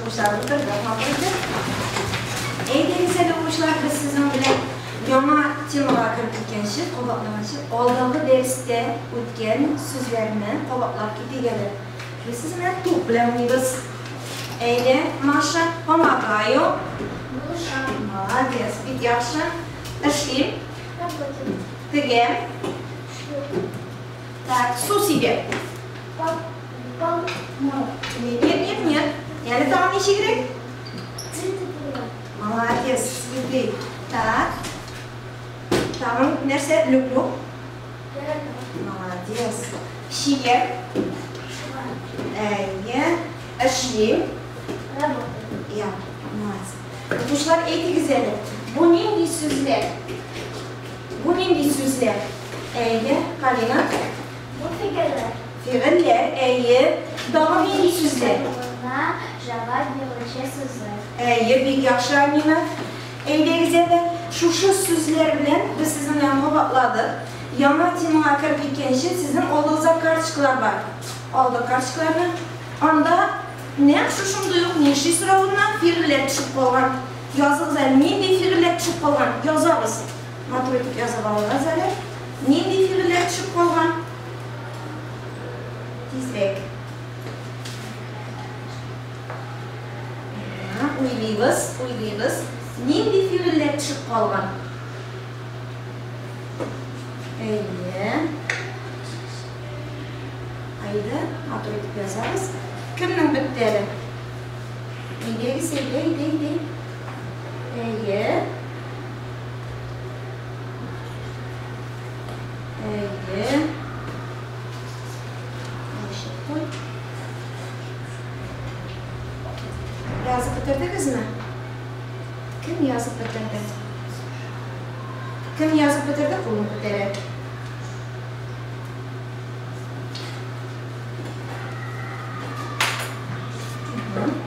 укучылар, утырдык матур итеп. Әйдәгез әле, укучылар, без сезнең белән яңа темага кереп киткәнче, кабатлаганчы, алдагы дәрестә үткән сүзләрне кабатлап китик әле. Без сезнең белән туп белән уйныйбыз. Әйдә, Маша, помогаю. Булышам. Молодец, бик яхшы. Эшлим. Работаю. Тегәм. Шлю. Так, су сибәм. Пал. Пал. Нет, нет, нет. Әле тагын ничегрәк? Цветы поливаю. Молодец, цветы. Так. Тагын нәрсә? Люблю. Яратам. Молодец. Чигәм. Шиваю. Әйе. Эшлим. Работаю. Я, молодец. Укучылар, әйтегез әле, бу нинди сүзләр? Бу нинди сүзләр? Әйе, Карина. Бу фигыльләр. Фигыльләр, әйе. Тагын нинди сүзләр? Урынына җавап бирүче сүзләр. Әйе, бик яхшы, Амина. Әйдәгез әле, шушы сүзләр белән без сезнең белән кабатладык. Яңа темага кереп киткәнче, сезнең алдыгызда карточкалар бар. Алдык карточкаларны. Анда нәкъ шушындый ук нишли соравына фигыльләр төшеп калган. Языгыз әле, нинди фигыльләр төшеп калган? Язабыз. Матур итеп язып алыгыз әле. Нинди фигыльләр төшеп калган? Тизрәк. Уйлыйбыз, уйлыйбыз. Нинди фигыльләр төшеп калган? Әйе. Әйдә, матур итеп язабыз. Кемнең бетте әле? Әйдәгез, әйдә, әйдә, әйдә. Әйе. Әйе. Ачып куй. Язып бетердегезме? Кем язып бетерде? Кем язып бетерде, кулын күтәрә.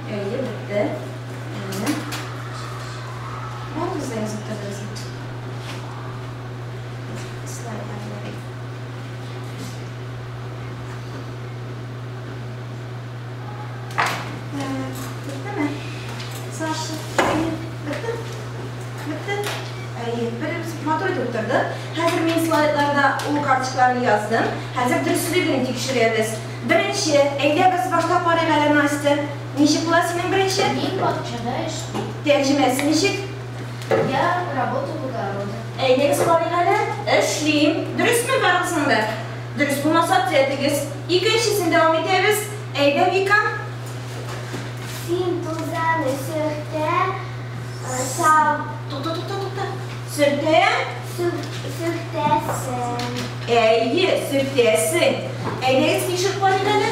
Әйе, бетте. Әйе. Барыгыз да язып бетердегезме? Слайдлар. Беттеме? Саша, әйе, бетте? Бетте? Әйе, беребез матур итеп утырды. Хәзер мин слайдларда ул карточкаларны яздым. Хәзер дөреслеген тикшерәбез. Беренче, әйдәгез башта карыйк әле, Настя. Ничек була синең беренче? Мин бакчада эшлим. Тәрҗемәсе ничек? Я работаю в огороде. Әйдәгез карыйк әле. Эшлим. Дөресме барыгызның да? Дөрес булмаса төзәтегез. Икенчесен дәвам итәбез. Әйдә, Вика. Син тузаны сөртә, сав... Тукта, тукта, тукта. Сөртә? Сөртәсең. Әйе, сөртәсең. Әйдәгез тикшереп карыйк әле.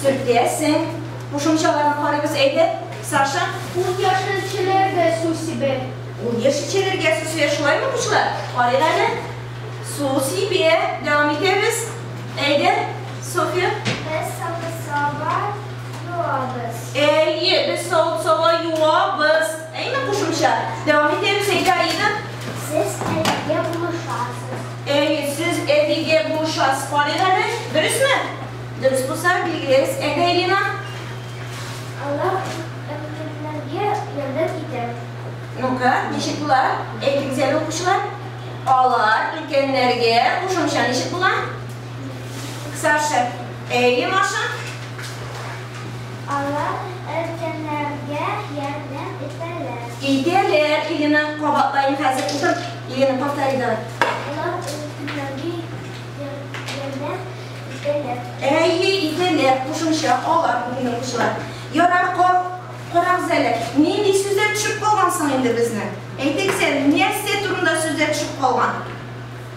Сөртәсең. Кушымчаларны карыйбыз, әйдә. Саша. Ул яшелчәләргә су сибә. Ул яшелчәләргә су сибә, шулаймы, укучылар? Карыйк әле. Су сибә. Дәвам итәбез. Әйдә, Софья. Без савыт-саба юабыз. Әйе, без савыт-саба юабыз. Әйме кушымча? Дәвам итәбез, әйдә, Аида. Сез әбигә булышасыз. Әйе, сез әбигә булышасыз. Карыйк әле, дөресме? Дөрес булса, билгеләгез. Әйдә, Элина. Алар өлкәннәргә ярдәм итә. Ну-ка, ничек була? Әйтегез әле, укучылар. Алар өлкәннәргә кушымча ничек була? Саша. Әйе, Маша. Алар өлкәннәргә ярдәм итәләр. Итәләр, Елена, кабатлайм хәзер. Утыр, Елена, повтори давай. Алар өлкәннәргә ярдәм итәләр. Әйе, итәләр, кушымча алар, бүгенге укучылар. Ярар, карагыз әле, нинди сүзләр төшеп калган соң инде безнең? Әйтегез әле, нәрсә турында сүзләр төшеп калган?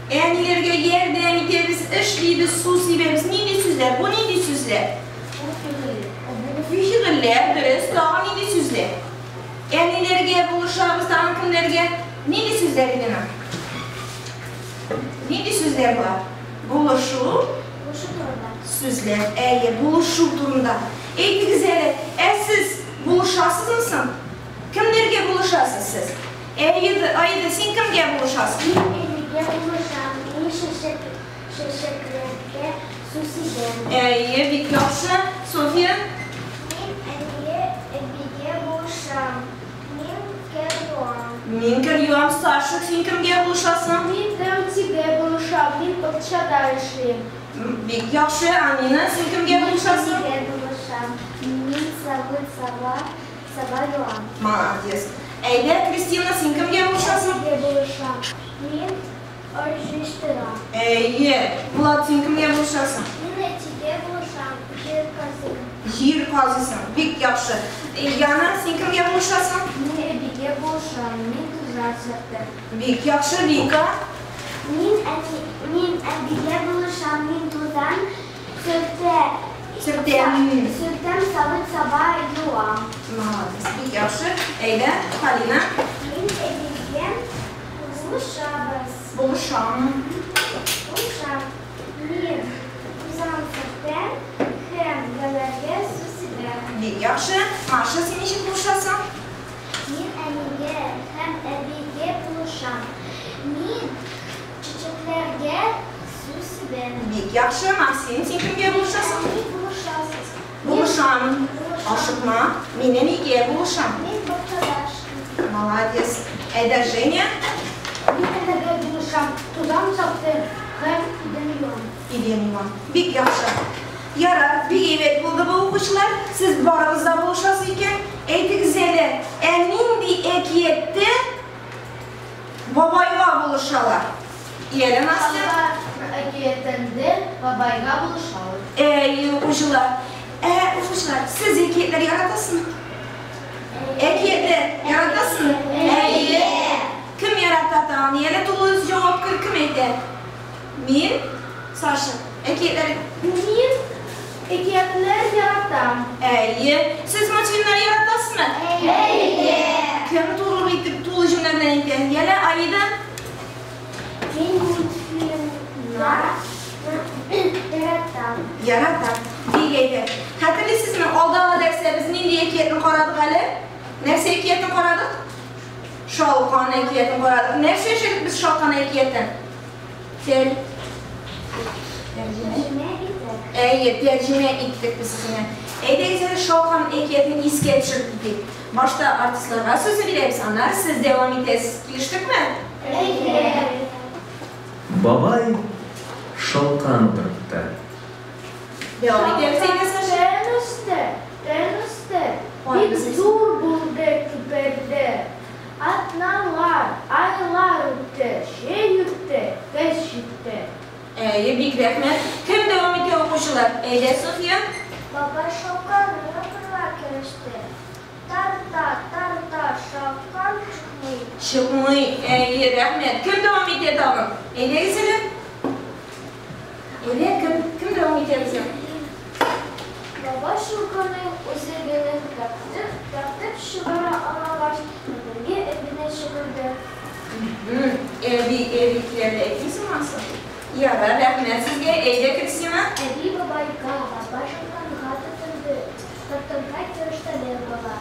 Әниләргә ярдәм итәбез, эшлибез, су сибәбез. Нинди сүзләр? Бу нинди сүзләр? Бу фигыль. Бу фигыльләр, дөрес. Тагын нинди сүзләр? Әниләргә булышабыз, тагын кемнәргә? Нинди сүзләр, Елена? Нинди сүзләр була? Булышу. Булышу турында. Сүзләр, әйе, булышу турында. Әйтегез әле, ә сез булышасызмы соң? Кемнәргә булышасыз сез? Әйе, Аида, син кемгә булышасың? Мин әбигә булышам, мин чәчәкләргә су сибәм. Әйе, бик яхшы. Софья? Мин әнигә Мин кер юам. Саша, син кемгә булышасың? Мин әтигә булышам. Мин бакчада эшлим. Бик яхшы. Амина, син кемгә булышасың? Әбигә булышам. Мин савыт-саба саба юам. Молодец. Әйдә, Кристина, син кемгә булышасың? Әбигә булышам. Мин өй җыештырам. Әйе. Влад, син кемгә булышасың? Мин әтигә булышам. Җир казыйм. Җир казыйсың. Бик яхшы. Яна, син кемгә булышасың? Мин әбигә булышам. Мин тузан сөртәм. Бик яхшы, Вика. Мин әти, мин әбигә булышам. Мин тузан сөртә. Сөртәм. Сөртәм, савыт-саба юам. Молодец. Бик яхшы. Әйдә, Полина. Мин әбигә булышабыз. Булышам. Булышам. Мин тузан сөртәм һәм гөлләргә су сибәм. Бик яхшы. Маша, син ничек булышасың? Мин әнигә һәм әбигә булышам. Мин чәчәкләргә су сибәм. Бик яхшы. Максим, син кемгә булышасың? Әни булышасыз. Булышам. Булышам. Ашыкма. Мин әнигә булышам. Мин бакчада эшлим. Молодец. Әйдә, Женя. Мин әнигә булышам. Тузан сөртәм һәм идән юам. Идән юам. Бик яхшы. Ярар, бик әйбәт булды бу, укучылар. Сез барыгыз да булышасыз икән. Әйтегез әле, ә нинди әкияттә бабайга булышалар? Әле, Настя. Әкиятендә бабайга булышалар. Әй, укучылар. Ә, укучылар, сез әкиятләр яратасызмы? Әкиятләр яратасызмы? Әйе. Кем ярата тагын? Әле тулы җавап кем әйтә? Мин, Саша. Әкиятләр. Мин әкиятләр яратам. Әйе. Сез мультфильмнар яратасызмы? Әйе. Кем тулы итеп тулы җөмлә белән әйтә? Әле, Аида. Мин мультфильмнар яратам. Яратам. Бик әйбәт. Хәтерлисезме, алдагы дәрестә без нинди әкиятне карадык әле? Нәрсә әкиятен карадык? Шалкан әкиятен карадык. Нәрсә эшләдек без шалкан әкиятен? Тел. Тәрҗемә. Тәрҗемә иттек. Әйе, тәрҗемә иттек без сезне. Әйдәгез әле шалкан әкиятен искә төшереп китик. Башта артистларга сүз бирәбез, аннары сез дәвам итәсез. Килештекме? Әйе. Бабай шалкан утыртты. Дәвам итәбез, әйдә, Саша. Тән үсте, тән үсте. Ой, Бик без зур булды күперде. Атналар, айлар үтте, җәй үтте, көз җитте. Әйе, бик рәхмәт. Кем дәвам итә, укучылар? Әйдә, София. Бабай шалкан утыртырга кереште. Тарта, тарта, шалкан чыкмый. Чыкмый. Әйе, рәхмәт. Кем дәвам итә тагын? Әйдәгез әле. Әйдә, кем кем дәвам итә безнең? Бабай шалканны үзе генә тартып, тартып чыгара алмагач, бергә әбине чакырды. Әби, әби килә, әйтмисең, Максим? Ярар, рәхмәт сезгә. Әйдә, Кристина. Әби бабайга, бабай шалканга тотынды. Тартырга керештеләр бала.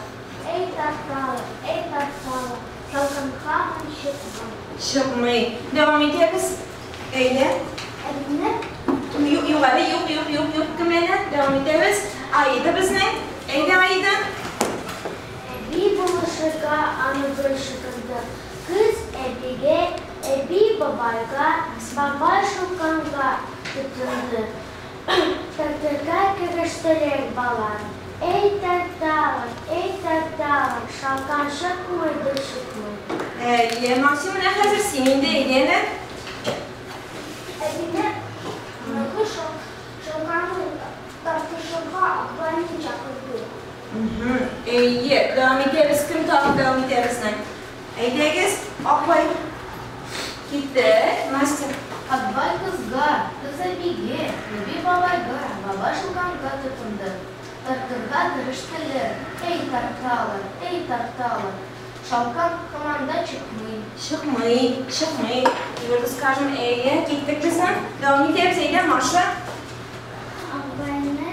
Эй, тарталар, эй, тарталар. Шалкан һаман чыкмый. Чыкмый. Дәвам итәбез. Әйдә. Әбине Юк, юк әле, юк, юк, юк, юк, кем әле? Дәвам итәбез. Аида безнең. Әйдә, Аида. Әби булышырга аны бер чакырды. Кыз әбигә, әби бабайга, бабай шалканга тотынды. Тартырга керештеләр бала. Эй, тарталар, эй, тарталар, шалкан чыкмый да чыкмый. Әйе, Максим, менә хәзер син инде, әйдә әле. Әбине ныгы шалканны тартышырга Акбайны чакырды. Әйе, дәвам итәбез. Кем тагын дәвам итә безнең? Әйдәгез, Акбай. Китте. Настя. Акбай кызга, кыз әбигә, әби бабайга, бабай шалканга тотынды. Тартырга керештеләр. Эй, тарталар, эй, тарталар. Шалкан һаман да чыкмый. Чыкмый, чыкмый. Твердо скажем, әйе, киттек безнең. Дәвам итәбез, әйдә, Маша. Акбайны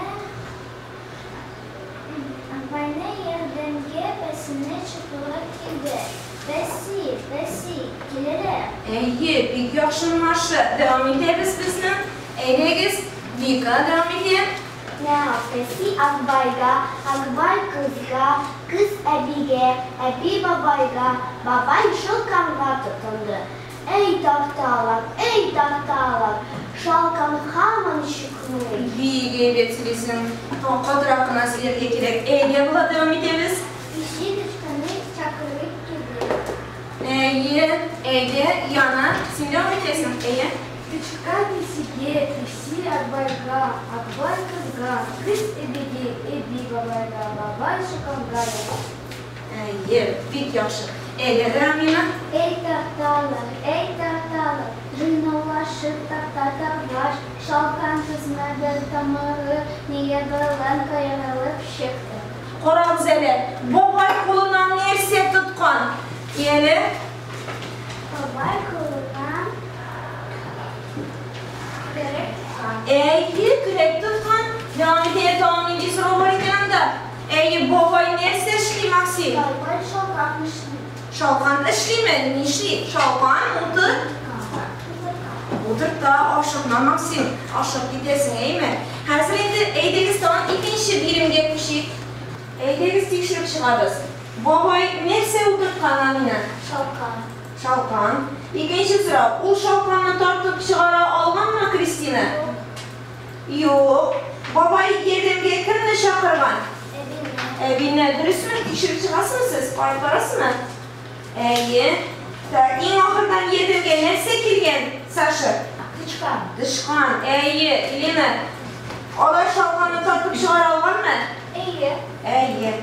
Акбайны ярдәмгә песине чакырырга килде. Песи, песи, кил әле. Әйе, бик яхшы, Маша. Дәвам итәбез безнең. Әйдәгез, Вика дәвам итә. Нәү, песи Акбайга, Акбай кызга, кыз әбигә, әби бабайга, бабай шалканга тотынды. Әй тарталар, әй тарталар, шалкан һаман чыкмый. Бик әйбәт сөйлисең. Катырак кына сөйләргә кирәк. Әйдә, Булат, дәвам итәбез. Песи тычканны чакырып килде. Әйе, әйдә, Яна, син дәвам итәсең. Әйе. Тычкан песигә, песи Акбайга, Акбай кызга, кыз әбигә, әби бабайга, бабай шалканга ябышты. Әйе, бик яхшы. Әйдә, Рамина. Әй тарталар, әй тарталар, җыйнаулашып тарта торгач, шалкан тезмә бер тамыры ние белән каерылып чыкты. Карагыз әле, бабай кулына нәрсә тоткан? Әле. Бабай кулына көрәк тоткан. Әйе, көрәк тоткан. Дәвам итә, тагын нинди сорау бар икән анда? Әйе, бабай нәрсә эшли, Максим? Бабай шалкан эшли. Шалкан эшлиме? Нишли? Шалкан утыр. Утырта, ашыкма, Максим. Ашыгып китәсең, әйеме? Хәзер инде әйдәгез тагын икенче биремгә күчик. Әйдәгез тикшереп чыгабыз. Бабай нәрсә утырткан, Амина? Шалкан. Шалкан. Икенче сорау. Ул шалканны тартып чыгара алганмы, Кристина? Юк. Бабай ярдәмгә кемне чакырган? Әбине. Әбине. Дөресме? Тикшереп чыгасызмы сез? Карап барасызмы? Әйе. Так, иң ахырдан ярдәмгә нәрсә килгән, Саша? Тычкан. Тычкан. Әйе, Елена. Алар шалканны тартып чыгара алганмы? Әйе. Әйе.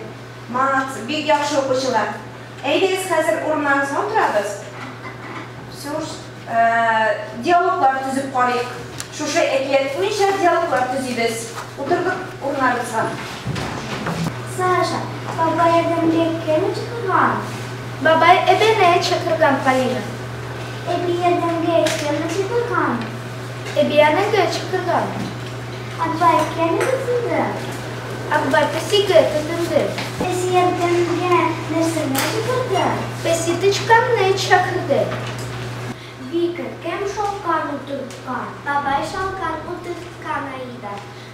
Молодцы, бик яхшы укучылар. Әйдәгез хәзер урыннарыбызга утырабыз. Все уж, диалоглар төзеп карыйк. Шушы әкият буенча диалоглар төзибез. Утырдык урыннарыбызга. Саша, бабай ярдәмгә кемне чакырган? Бабай әбине чакырган, Полина. Әби ярдәмгә кемне чакырган? Әби әнигә чакырган. Акбай кемне тотынды? Акбай песигә тотынды. Песи ярдәмгә нәрсәне чакырды? Песи тычканны чакырды. Вика, кем шалкан утырткан? Бабай шалкан утырткан, Аида.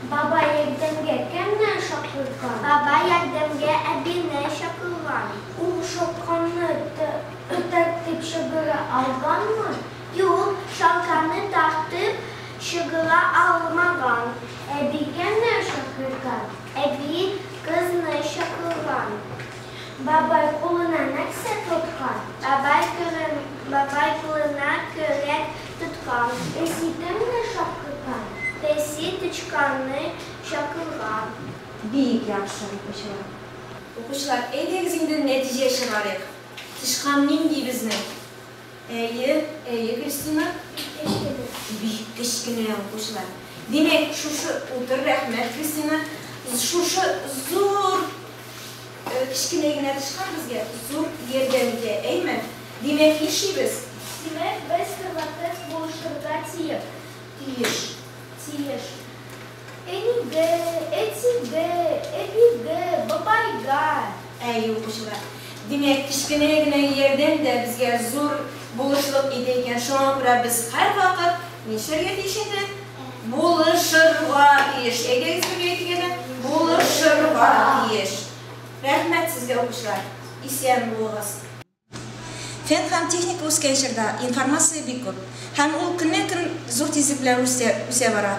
Бабай ярдәмгә кемне чакырган? Бабай ярдәмгә әбине чакырган. Ул шалканны тартып чыгара алганмы? Юк, шалканны тартып чыгара алмаган. Әби кемне чакырган? Әби кызны чакырган. Бабай кулына нәрсә тоткан? Бабай кулына көрәк тоткан. Песи кемне чакырган? Песи тычканны чакырган. Бик яхшы, укучылар. Укучылар, әйдәгез инде нәтиҗә чыгарыйк. Тычкан нинди безнең? Әйе, әйе, Кристина. Бик кечкенә, укучылар. Димәк, шушы утыр, рәхмәт, Кристина. Шушы зур кечкенә генә тычкан безгә зур ярдәм итә, әйме? Димәк, нишлибез? Димәк, без һәрвакыт булышырга тиеш. Тиеш. Тиеш. Әнигә, әтигә, әбигә, бабайга. Әйе, укучылар. Димәк, кечкенә генә ярдәм дә безгә зур булышлык итә икән. Шуңа күрә без һәрвакыт нишләргә тиеш инде? Булышырга тиеш. Әйдәгез бергә әйтик әле. Булышырга тиеш. Рәхмәт сезгә, укучылар. Исән булыгыз. Фән һәм техника үскән чорда информация бик күп. Һәм ул көннән-көн зур тизлек белән үсә бара.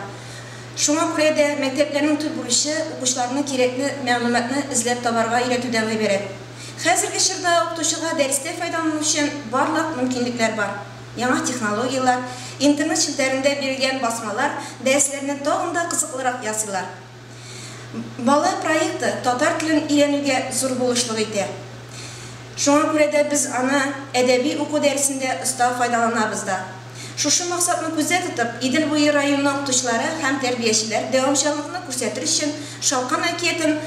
Шуңа күрә дә мәктәпләрнең төп бурычы укучыларны кирәкле мәгълүматны эзләп табарга өйрәтүдән гыйбарәт. Хәзерге чорда укытучыга дәрестә файдалану өчен барлык мөмкинлекләр бар. Яңа технологияләр, интернет челтәрендә бирелгән басмалар дәресләрне тагын да кызыклырак ясыйлар. Бала проекты татар телен өйрәнүгә зур булышлык итә. Шуңа күрә дә без аны әдәби уку дәресендә оста файдаланабыз да. Шушы максатны күздә тотып, Идел буе районы укытучылары һәм тәрбиячеләр дәвамчанлыкны күрсәтер өчен Шалкан әкиятен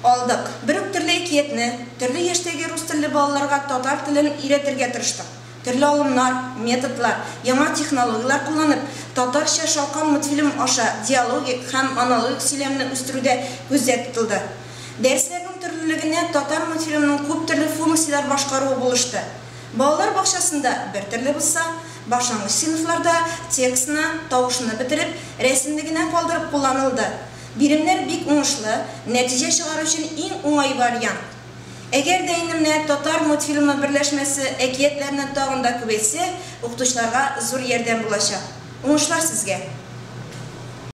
алдык. Бер үк төрле әкиятне төрле яшьтәге рус телле балаларга татар телен өйрәтергә тырыштык. Төрле алымнар, методлар, яңа технологияләр кулланып, татарча Шалкан мультфильм аша диалогик һәм монологик сөйләмне үстерү дә күздә тотылды. Дәресләрнең төрлелегенә татар мультфильмының күп төрле функцияләр башкаруы булышты. Балалар бакчасында бер төрле булса, башлангыч сыйныфларда текстны, тавышны бетереп, рәсемне генә калдырып кулланылды. Биремнәр бик уңышлы, нәтиҗә чыгару өчен иң уңай вариант. Әгәр дә инде менә Татар мультфильмы берләшмәсе әкиятләрне тагын да күбәйтсә, укытучыларга зур ярдәм булачак. Уңышлар сезгә!